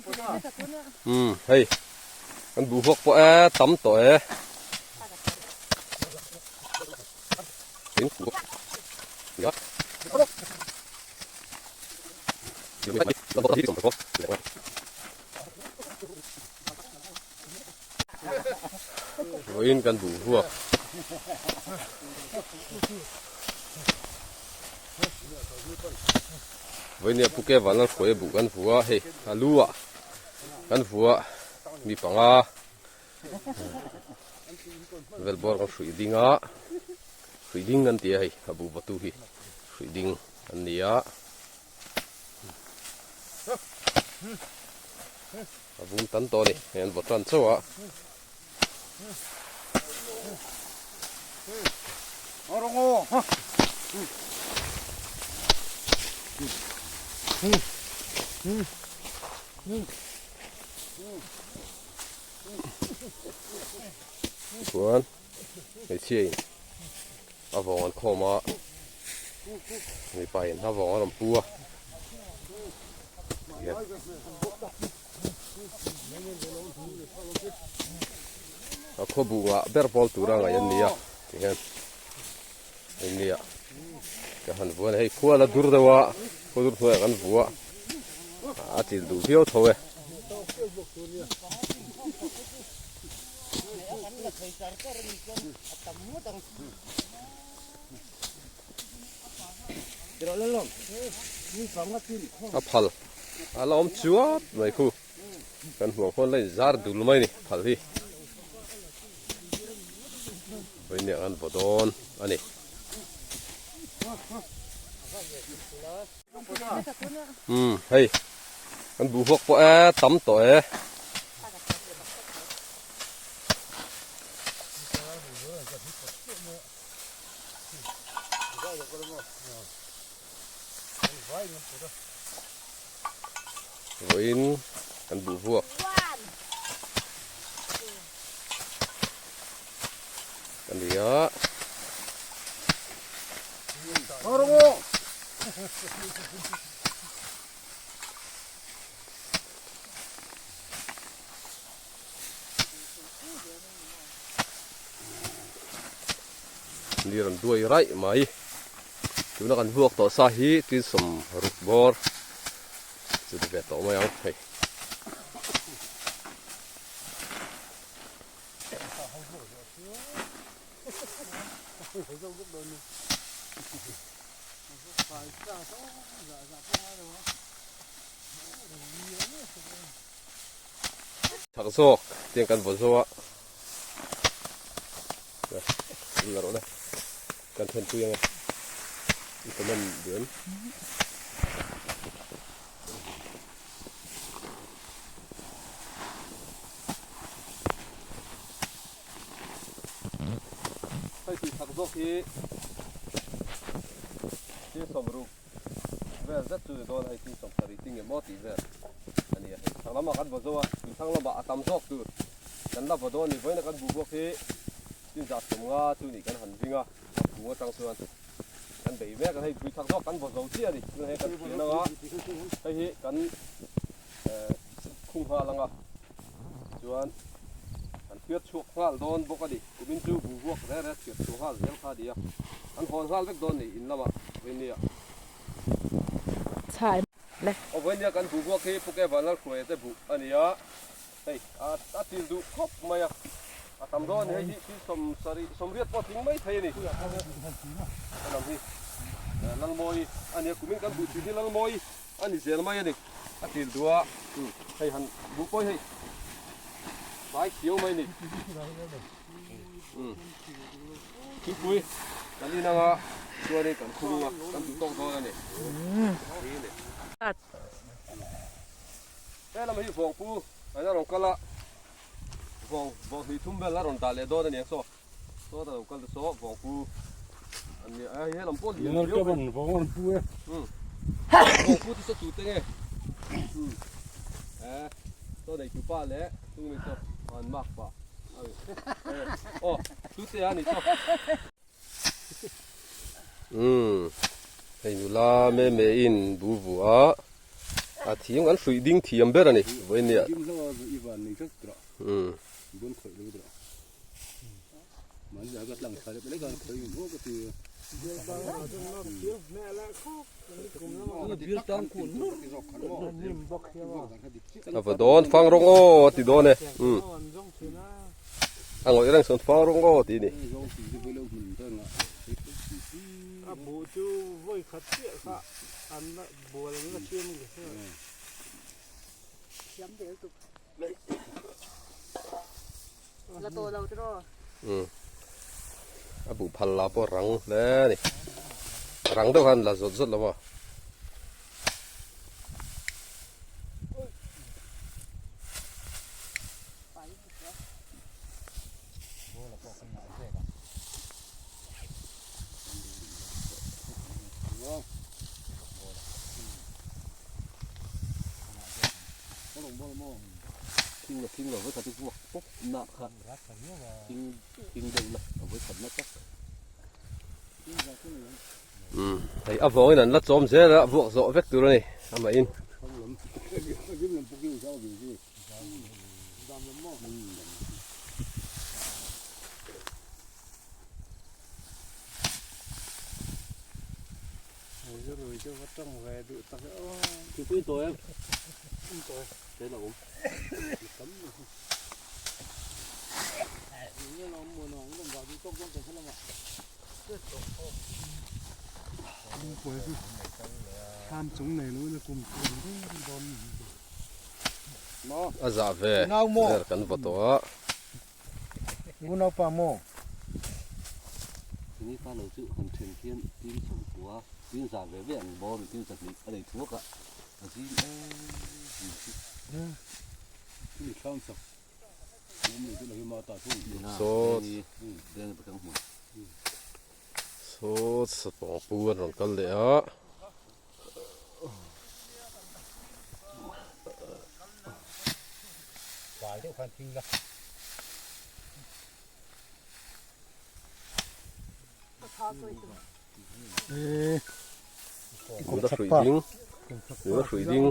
Um hei kan buh huak pawh e tam tawh e. Vawiin kan buh huak. Vawiin hi a puke van a hruai a buh kan vu a hei a lu ah kan vu a mi panga vel bawr kan hruih ding a hruih ding an ti a hei a buh vatu hi hruih ding an ni a. A vum tan tawh a ni hei an vaw tan chauh a. Chuan hmeichhia in a vawng an khawm a mipa in a vawng a rawn pu a a khaw buh ngah ber pawl tura ngaih an ni a tihian nia ka han vuan a hei khua la dur deuh a khua dur hnuaiah kan vu a a chil duh viau tho e. A phal a la awm chuap mai khu kan hmuh ang khuan la inzar dul mai a ni phal hi vawiin an vaw dawn a ni. Umm hei kan buh huak pawh e tam tawh e. Vawiin kan buh vuak a ni a. Ni rawn duai raih mai. Tuna kan vuak tawh sa hi tin 60 bawr chu ti ve tawh mai ang hei. Chak zawk tiang kan vaw zo a la rawh le kan then pui ang e i comment duh em. Hei tui chak zawk hi thil 60 vel zet chu ni dawn a hei thil 70 ting emaw tih vel a ni a hei chhak lamah kan vaw zo a tui thlang lamah a tam zawk tur kan la vaw dawn a ni vawiin a kan buh bawk hi tin zah 50 chu nih kan han ring a a phung atang chuan kan bei mek a hei tui chak zawk kan vaw zo chiah a ni tunah hian kan thian ang a hei hi kan khung nghal ang a chuan kan thiat chhuak nghal dawn bawk a ni kumin chu buh vuak reh reh thiat chhuah nghal zel kha a ni a an hawn nghal vek dawn a ni in lamah vawinia aw vawinia kan buh vuak hi Puke Vanlalhruaia te buh a ni a hei a til duh khawp mai a a tam dawn a ni hei hi thil 70 80 pawh a tling mai thei a ni helam hi Lalmawi a ni a kumin kan buh thin hi Lalmawi A ni zel mai a ni. A til duh a, hei han buh pawh hi hei fai khiau mai a ni. Thingpui kan in anga chuanin kan khung a, kan duh tawk dawn a ni. He lam hi vawngpu an a rawn kal a, vawng vawng hnih thum vel a rawn dah leh dawn a ni ang saw. Saw ta lo kal ta saw vawngpu an ni a, he lam pawh lian viau mai. Vawngpu te saw tute nge? Saw nei tupa leh tung nei saw an mak pah. Aw tute a ni saw. Hei nula me me in bu vu a. A thiam kan hruih ding thiam ber a ni vawinia. A va dawn fang rawng aw a ti dawn e. A ngawih reng sawn fang rawng aw tih a ni. A buh chu vawi khat chiah kha an la bual an la siam nge Thiam vel tuk. La tawh lo tiraw? Umm. A buh phal la pawh rang hle a ni. Rang deuh khan la zawt zawt lo maw? Hei a vawngin an la chawm zel a, vuak zawh vek tur a ni amahin. A zah ve vel kan vaw tawh a. Unaupa maw? Chumi pa lo chu han then khian tin sawmkua tin za ve ve ang bawr in tin zahnih a nei thuak a, a zim em em chu. Chumi thlam sak Saw saw sapawng pu an rawn kal leh a. Nula hrui ding nula hrui ding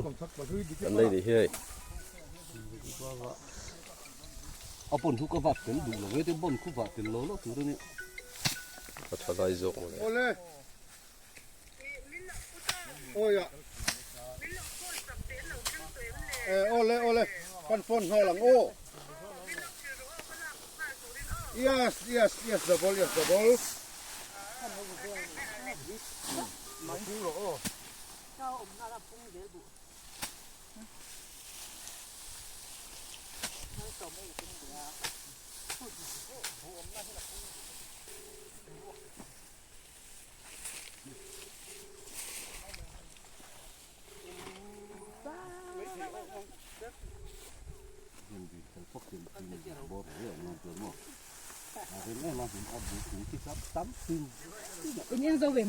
an nei nih hi hei. A bon chu ka vat tel duh lo e, bon khu vat tel lo lo tur a nia. A tha lai zawk mawle. Awi a. Awle awle kan phone nghal ang aw. Yes yes yes double yes double.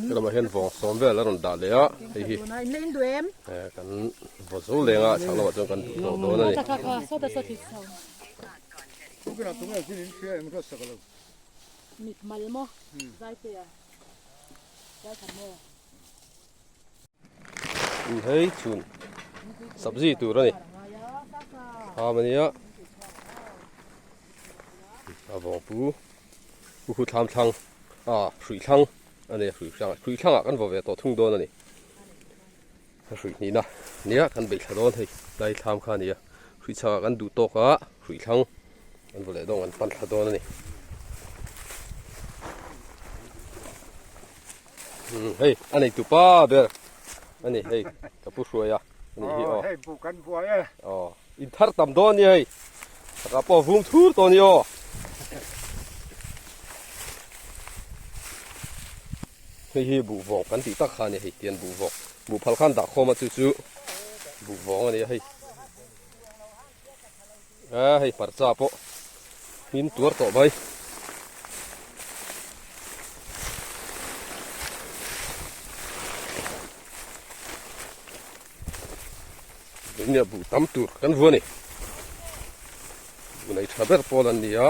Helamah hian vawng sawm vel a rawn dah leh a hei hi kan vaw zo leng a chhak lamah chuan kan duh tawh dawn a ni. Mit mal maw zai te a zai khat maw. Hei chhun sabzi tur a ni tham a nia a vawng pu pu khu thlam thlang a hrui thlang a ni hrui hrang hrui thlangah kan vaw ve tawh thung dawn a ni a hrui hnihna nia kan beih thla dawn hei lai thlam kha a ni a hrui chhakah kan duh tawk a hrui thlang An va leh dawng an pan thla dawn a ni. Hei a nei tupa ber a ni hei ka pu hruai a a ni hi aw. Hei buh kan buai e. Aw in thar tam dawn ni hei. Taka pawh vum thur tawh ni aw. Hei hi buh vawng kan tih tak kha a ni hei tian buh vawng buh phal khan dah khawm a chu chu buh vawng a ni a hei. A hei hmarcha pawh hmin tuar tawh mai. Nia buh tam tur kan vu a ni. Buh nei tha ber pawl an ni a.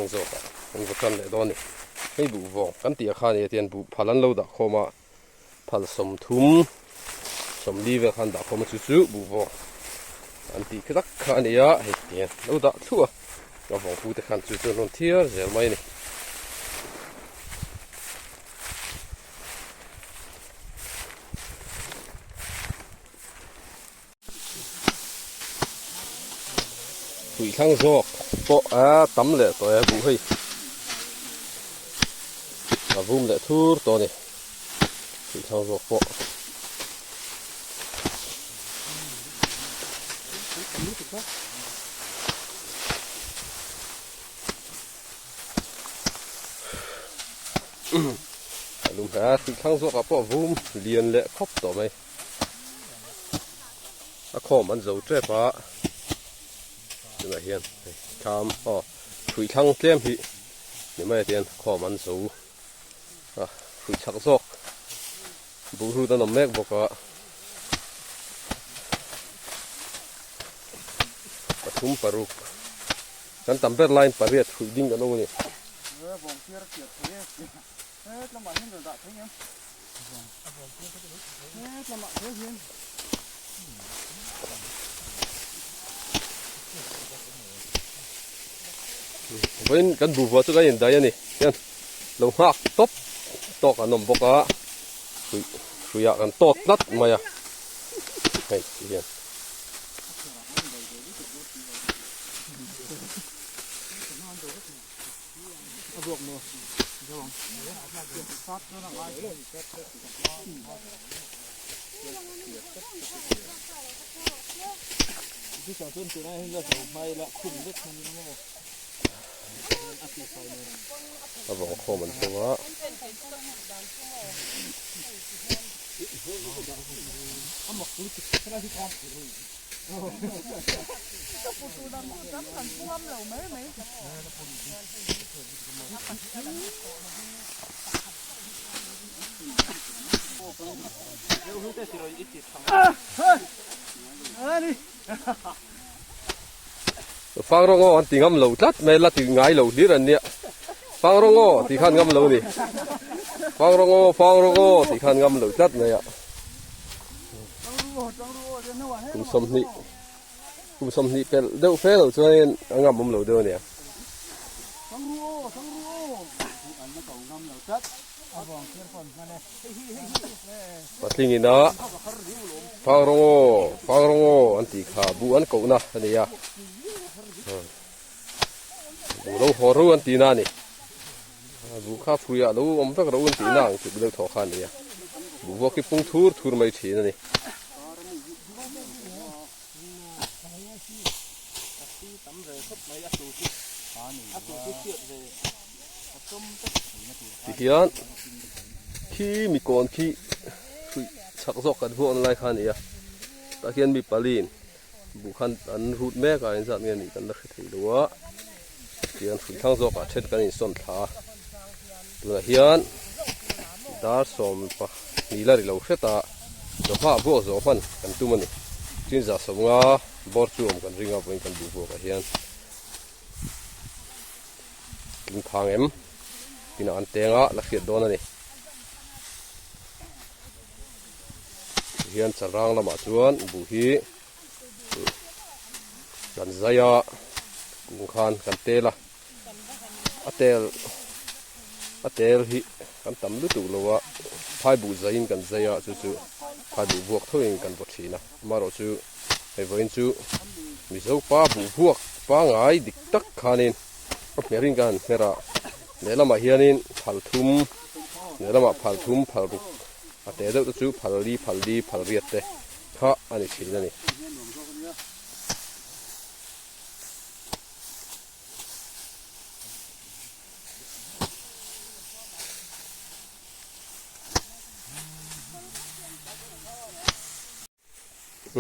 thlang zawk ah an va tan leh dawn a ni. Hei buh vawng kan tih ah khan nia tian buh phal an lo dah khawm a, phal sawmthum sawmli vel khan dah khawm a chu chu buh vawng an tih tak kha a ni a, hei tian lo dah thluah a, a vawng pu te khan chu chu an rawn thiar zel mai a ni. Puithlang zawk pawh a tam leh tawh e buh hei a vum leh thur tawh a ni puithlang zawk pawh. A lum hle a puithlang zawk ah pawh a vum lian leh khawp tawh mai. A khawm an zo tep a tunah hian hei thlam aw hrui thlang tlem hi ni mai ah hian khawm an zo a hrui chak zawk buh hrut an awm mek bawk a pathum paruk kan tam ber laiin pariat hrui ding kan awm a ni. Vawiin kan buhvua chu kan indai a ni hian lo nghak tawp tawk an awm bawk a hrui hruiah kan tawt tlat mai a hei ti hian. A vawng khawm an tum a. Fang rawng aw an ti ngam lo tlat mai la ti ngai lo hlir an nia fang rawng aw ti khan ngam lo ni fang rawng aw fang rawng aw ti khan ngam lo tlat mai a. Kum sawmhnih kum sawmhnih pelh deuh fe loh chuanin a ngam awm lo deuh a nia. Patling ina fang rawng aw fang rawng aw an tih kha buh an kohna a ni a buh lo haw ro an tihna a ni. Buh kha phuiah lo awm vek ro an tihna ang tluk deuh thaw kha a ni a, buh vuak hi pung thur thur mai thin a ni. Tihian khi mi kawn khi hruih chak zawk kan vuakna lai kha a ni a, tah hian mi paliin Buh khan an rut mek a engzat nge nih kan la hre thei lo a tihian hrui thlang zawk ah then kan insawn thla a tunah hian dar sawm pahnih la ri lo hret a chawhma ah buak zawh hman kan tum a ni chinzah sawmnga bawr chu awm kan ring a vawiin kan buh buak ah hian tling phang em tinah an teng a la hriat dawn a ni. Hian chalrang lamah chuan buh hi kan zai a kung khan kan tel a a tel a tel hi kan tam lutuk lo a phai buh zaiin kan zai a chu chu phai buh vuak thoin kan vaw thin a amaherawh chu hei vawiin chu mizo pa buh vuak pangai dik tak khanin a hmerin kan han hmer a lehlamah hianin phal thum lehlamah phal thum phal ruk. A te deuh te chu phal li phal li phal riat te kha a ni thin a ni.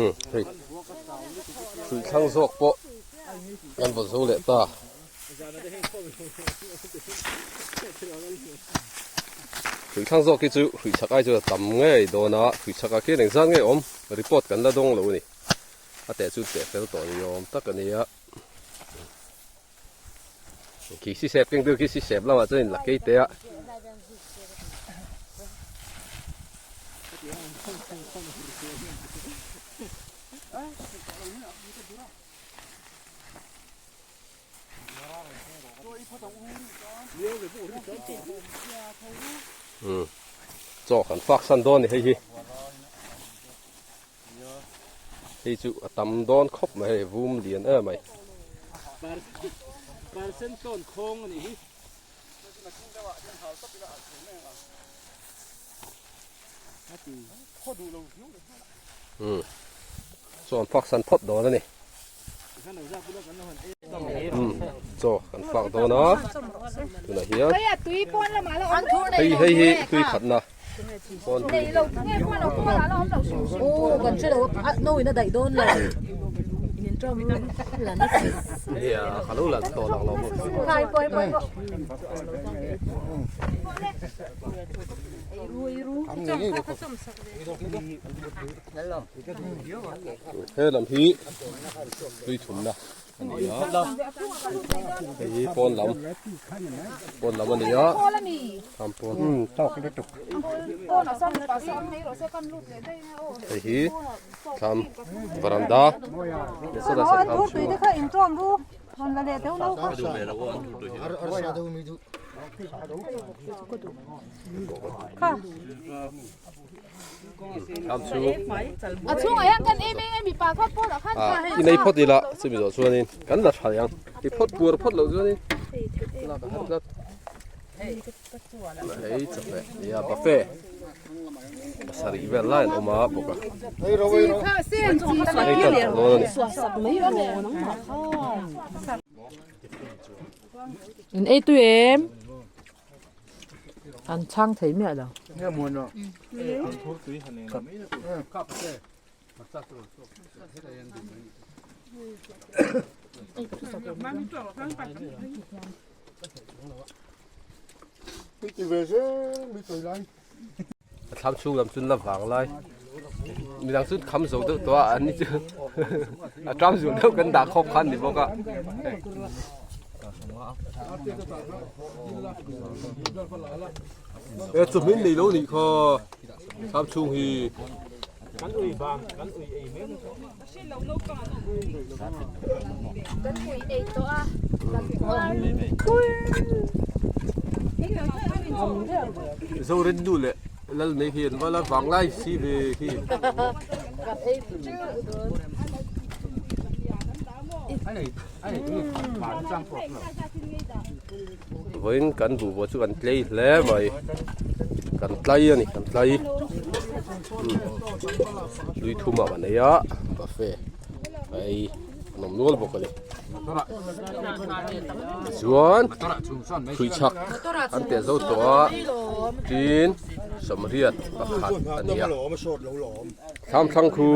Umm hei hrui thlang zawk pawh kan vaw zo leh ta. Hrui thlang zawk hi chu hrui chak ai chuan a tam ngei dawn a, hrui chak ah khian engzat nge awm report kan la dawng lo a ni. A teh chu teh fel tawh ni awm tak a ni a. Khi sisep keng tu khi sisep lamah chuan in la kei te a. Umm chaw kan fak san dawn a ni hei hi hei chu a tam dawn khawp mai hei vum lian em mai. Umm chaw an fak san phawt dawn a ni umm chaw kan fak dawn a tunah hian hei hei hi tui khatna pawn tui nia ka lo la tawh lang lo He lam hi tui thumna a ni a hei hi pawn lam pawn lam a ni a tham pawn hei hi thlam varanda I nei phawt ila chumi zawh chuanin kan la tha ang i phawt puar phawt loh chuanin lak a har tlat hei chawhmeh nia buffet pasarih vel lai an awm a bawk a hei tan tawh dawn a ni. In ei tui em? An chhang thei miah lo. A thlam chhung lam chu la vang lai midang chu kham zo deuh tawh a an ni chu a ṭam zul deuh kan dah khawp kha an ni bawk a. E chawhmeh nei lo nih kha thlam chhung hi. Zorin nu leh lal nei hi an val a vanglai si ve khi. Vawiin kan buhbuah chu kan tlei hle mai kan tlai a ni kan tlai lui thum ah kan ei a buffet a ei an awm nual bawk a ni tichuan hruichhak an teh zo tawh a tin sawmriat pakhat a ni a thlamthlang khu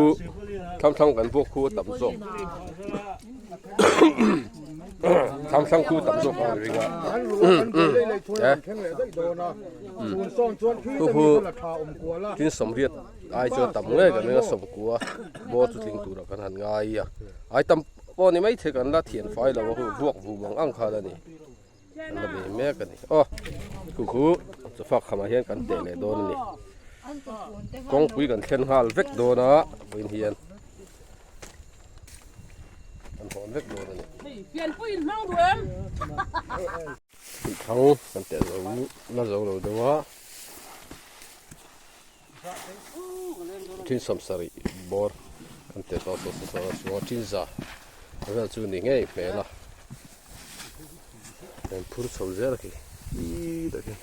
thlamthlang kan vuak khu a tam zawk. Thlamthlang khu tam zawk ang ring a khu khu tin sawmriat ai chuan tam ngei kan ring a sawmkua bawr chu tling turah kan han ngai a ai tam pawh ni maithei kan la thian fai lo a hu vuak vum ang ang khan a ni kan la bei mek a ni aw khu khu chawfak khamah hian kan teh leh dawn a ni kawngpui kan thlen nghal vek dawn a vawiin hian. An hawn vek dawn a ni. Pianpui in hmang duh em? Thang kan teh zo la zo lo deuh a. Thin sawmsarih bawr kan teh tawh saw saw saw chuan thin za vel chu ni ngei hmel a. An phur chho zel a khi ih tak hian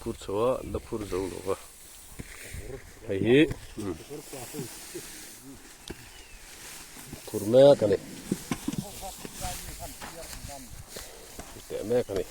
phur chho a la phur zo lo va. Hei hi phur mek a ni teh mek a ni.